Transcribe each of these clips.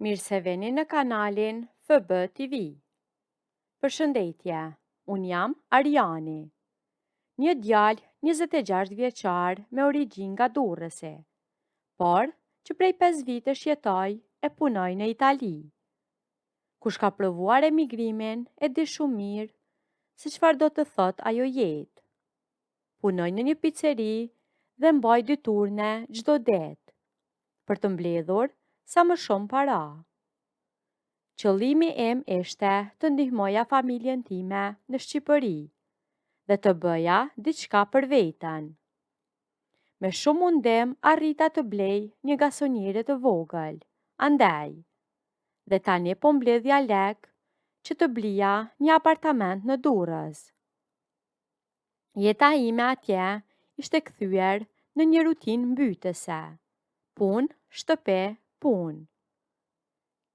Mirë se vini në kanalin FB TV. Përshëndetje, unë jam Arjani. Një djalë 26 vjeçar me origjinë nga Durrësi, por që prej 5 vitesh jetoj e punoj në Itali. Kush ka provuar emigrimin e di shumë mirë se çfarë do të thotë ajo jetë. Punoj në një piceri dhe mbaj dy turne çdo ditë për të mbledhur sa më shumë para. Qëllimi im ishte të ndihmoja familjen time në Shqipëri dhe të bëja diçka për veten. Me shumë mundim arrita të blej një gasoniere të vogël, andej, dhe tani po mbledhja lekë që të blija një apartament në Durrës. Jeta ime atje ishte kthyer në një rutinë mbytëse. Punë, shtëpi, punë.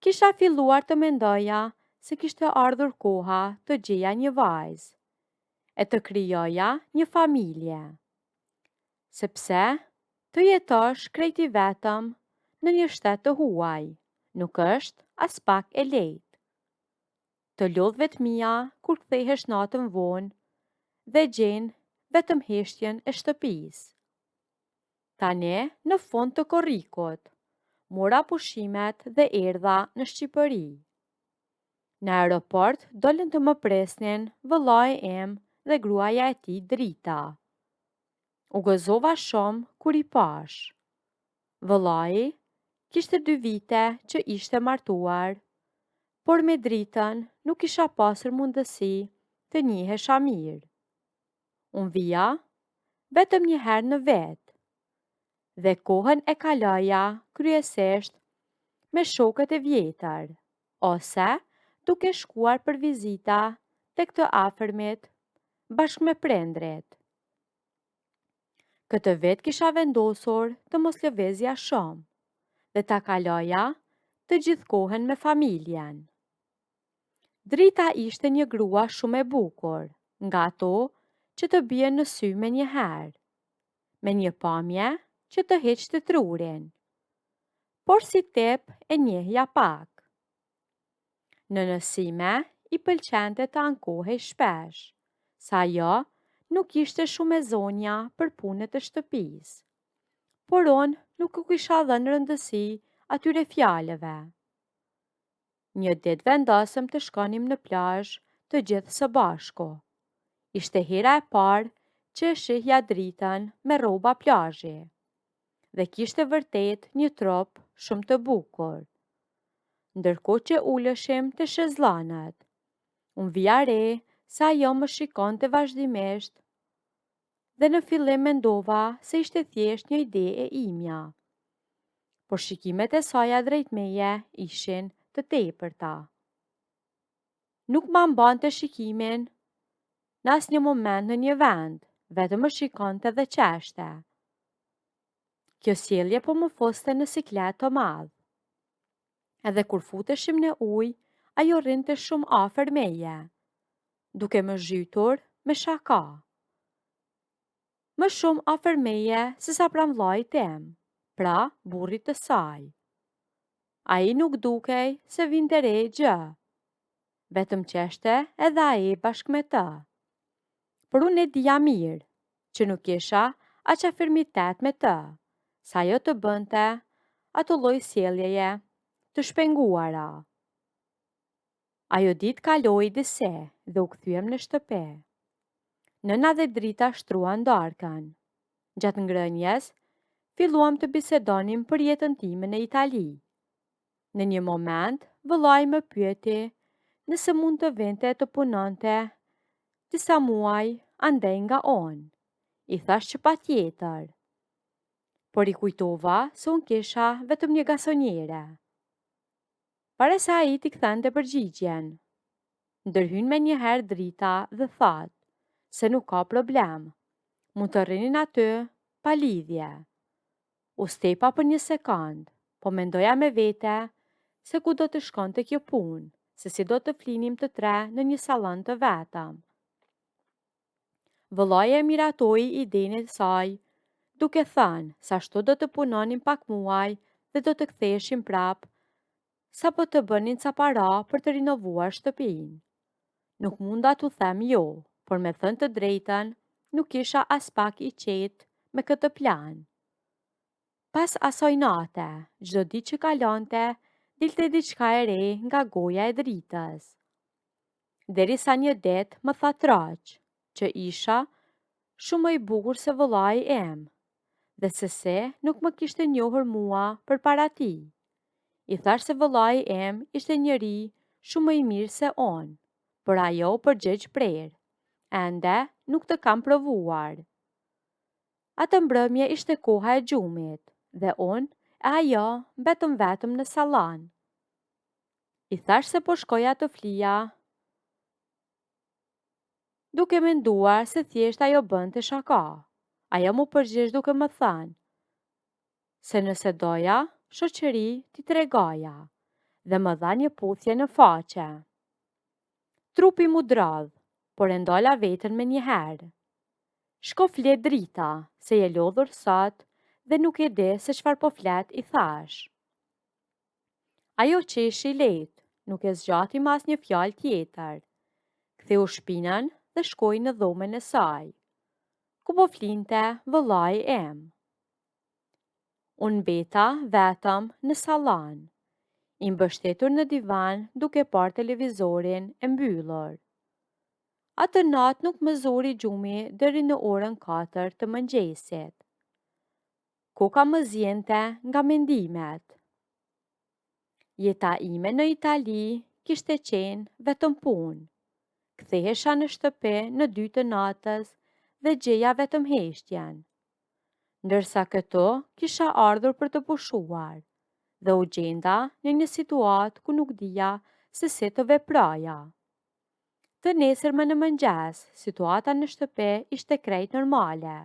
Kisha filluar të mendoja se kishte ardhur koha të gjeja një vajzë e të krijoja një familje. Sepse të jetosh krejt i vetëm në një shtet të huaj nuk është aspak e lehtë. Të lodh vetmia kur kthehesh natën vonë dhe gjen vetëm heshtjen e shtëpisë. Tani, në fund të korrikut, mora pushimet dhe erdha në Shqipëri. Në aeroport dolën të më prisnin vëllai im dhe gruaja e tij Drita. U gëzova shumë kur i pashë. Vëllai kishte dy vite që ishte martuar, por me Dritën nuk kisha pasur mundësi të njihesha mirë. Unë vija vetëm një herë në vit dhe kohën e kaloja kryesisht me shokët e vjetër ose duke shkuar për vizita tek të afërmit bashkë me prindërit. Këtë vit kisha vendosur të mos lëvizja shumë dhe ta kaloja të gjithë kohën me familjen. Drita ishte një grua shumë e bukur, nga ato që të bien në sy menjëherë, me një pamje që të hiqte trurin. Por si tip e njihja pak. Nënës sime i pëlqente të ankohej shpesh, se ajo nuk ishte shumë e zonja për punët e shtëpisë. Por unë nuk u kisha dhënë rëndësi atyre fjalëve. Një ditë vendosëm të shkonim në plazh të gjithë së bashku. Ishte hera e parë që e shihja Dritën me rroba plazhi dhe kishte vërtet një trup shumë të bukur. Ndërkohë që uleshim te shezllanët, unë vija re se ajo më shikonte vazhdimisht dhe në fillim mendova se ishte thjesht një ide e imja. Por shikimet e saja drejt meje ishin të tepërta. Nuk ma mbante shikimin në asnjë moment në një vend, vetëm më shikonte dhe qeshte. Kjo sjellje po më fuste në siklet të madh. Edhe kur futeshim në ujë, ajo rrinte shumë afër meje, duke më zhytur me shaka. Më shumë afër meje sesa pranë vëllait tim, pra burrit të saj. Ai nuk dukej se vinte re gjë. Vetëm qeshte edhe ai bashkë me të. Por unë e dija mirë, që nuk kisha aq afërmitet me të, sa ajo të bënte ato lloj sjelljeje të shpenguara. Ajo ditë kaloi disi dhe u kthyem në shtëpi. Nëna dhe Drita shtruan darkën. Gjatë ngrënies, filluam të bisedonim për jetën time në Itali. Në një moment, vëllai më pyeti nëse mund të vinte të punonte disa muaj andej nga unë. I thashë që patjetër. Por i kujtova se unë kisha vetëm një gasoniere. Para se ai t'i kthente përgjigjen, ndërhyn menjëherë Drita dhe thotë se nuk ka problem, mund të rrinin aty pa lidhje. U stepa për një sekondë, po mendoja me vete se ku do të shkonte kjo punë, se si do të flinim të tre në një sallon të vetëm. Vëllai e miratoi idenë e saj, duke thënë se ashtu do të punonim pak muaj dhe do të ktheheshim prapë. sapo të bënin ca para për të rinovuar shtëpinë. Nuk munda t'u them jo, por me thënë të drejtën, nuk isha aspak i qetë me këtë plan. Pas asaj nate, çdo ditë që kalonte, dilte diçka e re nga goja e Dritës. Derisa një ditë më tha troç, që isha shumë më i bukur se vëllai im dhe se si nuk më kishte njohur mua përpara tij. I thashë se vëllai im ishte njeri shumë më i mirë se unë, por ajo u përgjigj prerë, Ende nuk të kam provuar. Atë mbrëmje ishte koha e gjumit dhe unë e ajo mbetëm vetëm në sallon. I thashë se po shkoja të flija duke menduar se thjesht ajo bënte shaka. Ajo m'u përgjigj duke më thënë se nëse doja shoqëri t'i tregoja dhe më dha një puthje në faqe. Trupi m'u drodh, por e ndala veten menjëherë. Shko fle Drita, se je lodhur sot dhe nuk e di se çfarë po flet i thashë. Ajo qeshi lehtë, nuk e zgjati më asnjë fjalë tjetër. Ktheu shpinën dhe shkoi në dhomën e saj, ku po flinte vëllai im. Unë mbeta vetëm në sallon, i mbështetur në divan duke parë televizorin e mbyllur. Atë natë nuk më zuri gjumi deri në orën 4 të mëngjesit. Koka më ziente nga mendimet. Jeta ime në Itali kishte qenë vetëm punë. Kthehesha në shtëpi në dy të natës dhe gjeja vetëm heshtjen. Ndërsa këtu kisha ardhur për të pushuar dhe u gjenda në një situatë ku nuk dija se si të veproja. Të nesërmen në mëngjes, situata në shtëpi ishte krejt normale.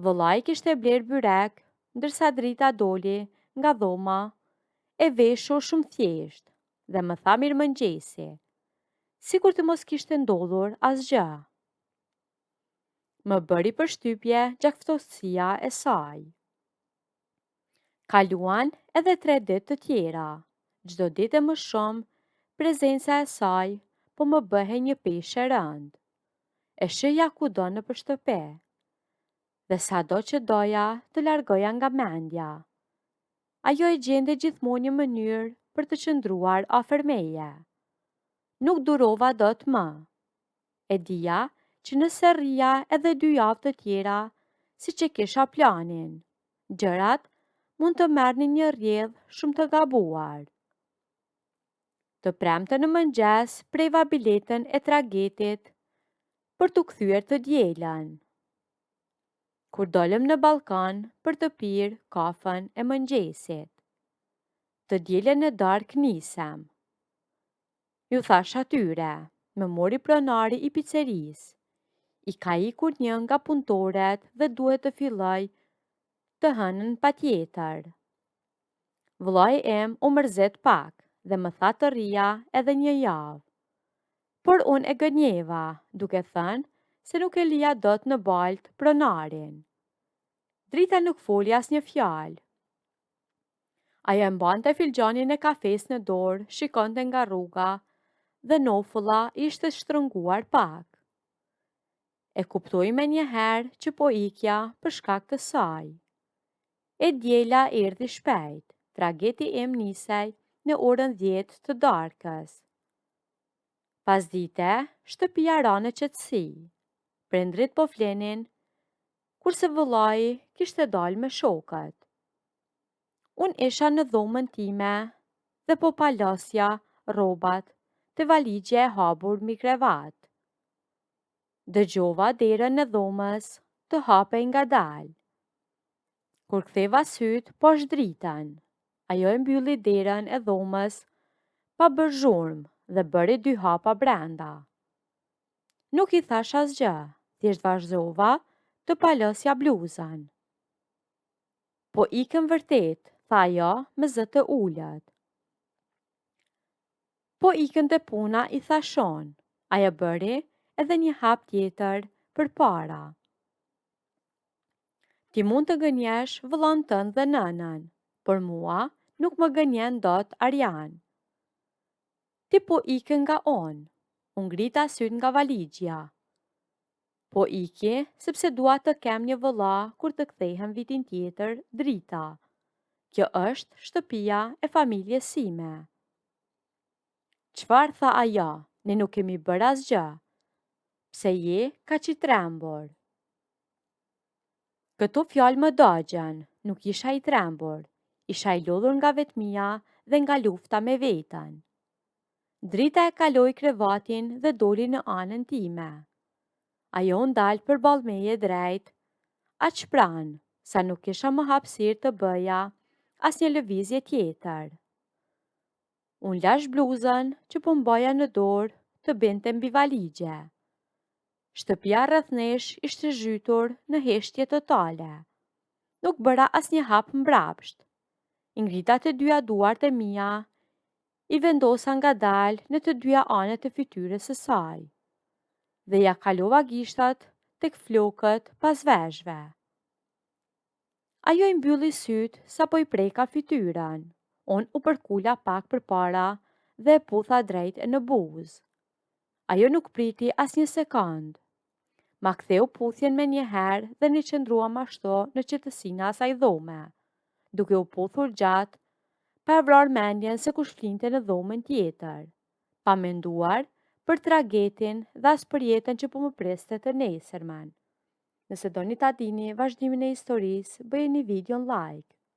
Vëllai kishte blerë byrek, ndërsa Drita doli nga dhoma e veshur shumë thjesht dhe më tha mirëmëngjesi, sikur të mos kishte ndodhur asgjë. Më bëri përshtypje gjakftohtësia e saj. Kaluan edhe tre ditë të tjera. Çdo ditë e më shumë, prezenca e saj po më bëhej një peshë e rëndë. E shihja kudo nëpër shtëpi. Dhe sado që doja ta largoja nga mendja, ajo e gjente gjithmonë një mënyrë për të qëndruar afër meje. Nuk durova dot më. E dija që nëse rrija edhe dy javë të tjera, siç e kisha planin, gjërat mund të merrnin një rrjedhë shumë të gabuar. Të premten në mëngjes preva biletën e tragetit për t'u kthyer të dielën. Kur dolëm në ballkon për të pirë kafen e mëngjesit. Të dielën në darkë nisem. Ju thashë atyre, më mori pronari i picerisë. I ka ikur një nga punëtoret dhe duhet të filloj të hënën patjetër. Vëllai im u mërzit pak dhe më tha të rrija edhe një javë. Por unë e gënjeva, duke thënë se nuk e lija dot në baltë pronarin. Drita nuk foli asnjë fjalë. Ajo e mbante filxhanin e kafesë në dorë, shikonte nga rruga dhe nofulla ishte shtrënguar pak. E kuptoi menjëherë që po ikja për shkak të saj. E diela erdhi shpejt, trageti im nisej në orën 10 të darkës. Pasdite, shtëpia ra në qetësi. Prindërit po flinin, kurse vëllai kishte dalë me shokët. Unë isha në dhomën time dhe po palosja rrobat te valixhja e hapur mbi krevat. Dëgjova derën e dhomës të hapej ngadalë. Kur ktheva sytë, pashë Dritën. Ajo e mbylli derën e dhomës pa bërë zhurmë dhe bëri dy hapa brenda. Nuk i thashë asgjë, thjesht vazhdova të palosja bluzën. Po ikën vërtet, tha ajo me zë të ulët. Po ikën te puna, i thashë unë. Ajo bëri edhe një hap tjetër përpara. Ti mund të gënjesh vëllanë tënd dhe nënën, por mua Nuk më gënjen dot Arjan. Ti po ikën nga unë. U ngrita sytë nga valixhja. Po iki, sepse dua të kem një vëlla kur të kthehem vitin tjetër, Drita. Kjo është shtëpia e familjes sime. Çfarë tha ajo, ne nuk kemi bërë asgjë. Pse je kaq i trembur? Këto fjalë më dogjën, nuk isha i trembur, isha i lodhur nga vetmia dhe nga lufta me veten. Drita e kaloi krevatin dhe doli në anën time. Ajo u ndal përballë meje drejt, aq pranë, sa nuk kisha më hapësirë të bëja asnjë lëvizje tjetër. Unë lashë bluzën që po mbaja në dorë të binte mbi valixhe. Shtëpia rreth nesh ishte zhytur në heshtje totale. Nuk bëra asnjë hap mbrapsht. I ngrita të dyja duart e mia i vendosa ngadalë në të dyja anët e fytyrës së saj dhe ia kalova gishtat tek flokët pas veshëve. Ajo i mbylli sytë sapo i preka fytyrën. Unë u përkula pak përpara dhe e putha drejt e në buzë. Ajo nuk priti asnjë sekondë. Ma ktheu puthjen menjëherë dhe ne qëndruam ashtu në qetësinë e asaj dhome, duke u puthur gjatë, pa e vrarë mendjen se kush flinte në dhomën tjetër, pa menduar për tragetin dhe as për jetën që po më priste të nesërmen. Nëse doni ta dini vazhdimin e historisë, bëjeni videon like.